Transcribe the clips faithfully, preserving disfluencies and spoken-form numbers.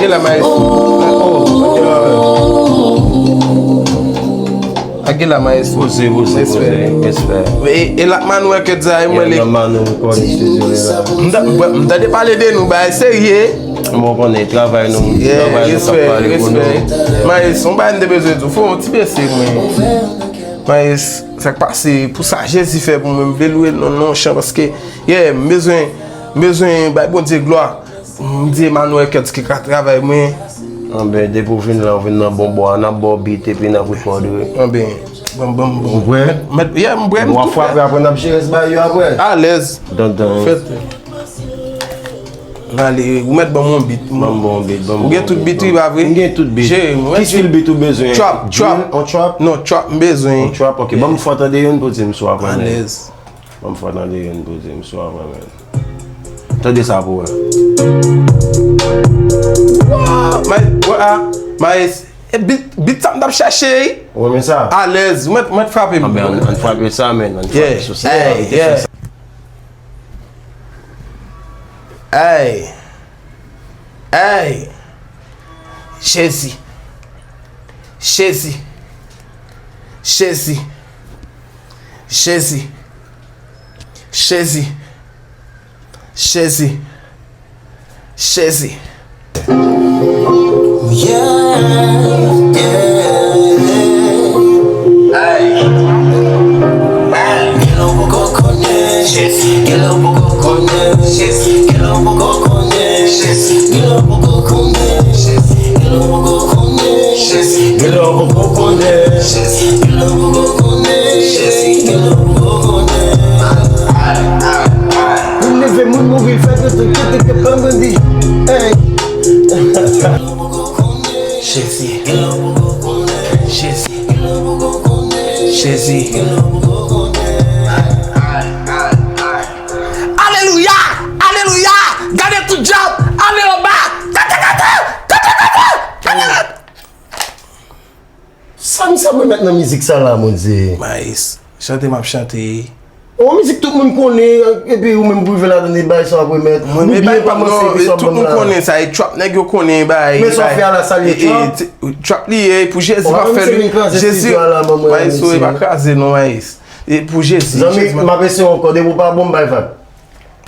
E la, maestro. Oh, ok, la, maestro. Poze, poze, poze. Respè. E, e la, Manouè, ke di a, e mwen, li. M ta-, m ta-, m tande pale de nou, bagay serye. Bon, konnen, travay nou, yeah, travay nou k ap pale pou nou. Respè. Maestro, yon bagay m te bezwen di w, fè yon ti bese, mwen. Maestro, sa k pase, pou sa Jezi fè pou mwen, m vle lwe non l nan yon chan, paske, yeah, m bezwen, m bezwen bay Bondye glwa. M di Emmanuel Keds ki ka travay mwen. Anben, depi w vin la, w vin nan bon bò a, n ap ba w beat epi n ap rekòde. Anben, bon, bon, bon. Ou prè? Mèt, mèt, yeah, m prè, m tou prè. W ap frape apre, n ap jere bagay yo apre. Alèz. Dandan. Fèt. N ale, ou mèt ban m yon beat. Ban m bon beat, ban m bon beat. Ou gen tout beat, wi, pa vre? M gen tout beat. Jere, mwen. Ki stil beat ou bezwen? Trap, trap. Drill, on trap? Non, trap, m bezwen. On trap, ok. Ban m fò tande youn pou di m si w ap renmen. Alèz. Ban m fò tande youn pou di m si w ap renmen. Tande sa pou wè. Wow! May, wè a, Maes, e beat, beat sa m t ap chache, wi. Ou renmen sa? Alèz, ou mèt, ou mèt frape m. Anben, ann, ann frape sa, men, ann frape sou sa. Yeah, yeah. Ay. Ay. Jezi. Jezi. Jezi. Jezi. Jezi. Jezi. Jezi. Yeah, yeah. Ay. Ay. Gen lè w poko konnen. Gen lè w poko konnen. Gen lè w poko konnen. Gen lè w poko konnen. Gen lè w poko konnen. Gen lè w poko konnen. Gen lè w poko konnen. Gen lè w poko konnen. Ay, ay, ay. Moun leve, moun mouri, fè tout, tout, tout, tout, tout, grandi. Hey. Jezi. Jezi. Jezi. Alelouya! Alelouya! Gade tout djab! Ale anba! Kata, kata! Kata, kata! Kata, kata! Sa misye ap remèt nan mizik sa la, Bondye? Maes, chante m ap chante. Yon mizik tout moun konnen, epi ou menm pou rive ladan e bagay sa w ap remèt. Mwen, ou byen kòmanse, epi sa w ap ban m la. Tout moun konnen sa, e trap nèg yo konnen, bagay. Men sa w fè a la, sa l ye, trap? Trap li ye, pou Jezi m ap fè l. Jezi, Maes, e pa kraze non, Maes. E pou Jezi, Jezi m ap. Zanmi, m ap eseye ankò, depi w pa bon, m bay vag.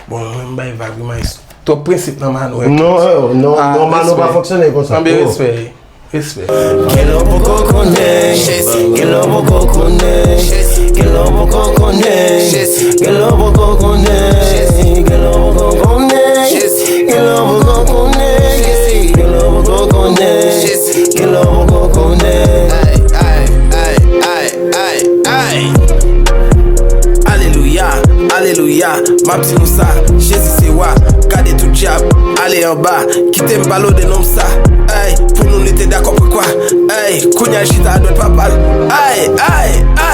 Bon, mwen m bay vag wi, Maes. Twòp prensip nan Mano Records. Non, non, non, Mano pa fonksyone konsa. Anben, respè. Respè. Gen lè w poko konnen, gen lè w poko konnen, gen lè w poko konnen, gen lè w poko konnen, gen lè w poko konnen, gen lè w poko konnen, gen lè w poko konnen, gen lè w poko konnen. Ay, ay, ay, ay. Ay, ay, ay. Alelouya, alelouya, m ap di nou sa, Jezi se wa. Gade tout djab, ale anba, kite m pale w de nonm sa. Ay, pou nou li te dakò pou kwa. Ay, kounye a chita a dwèt papa l. Ay, ay, ay.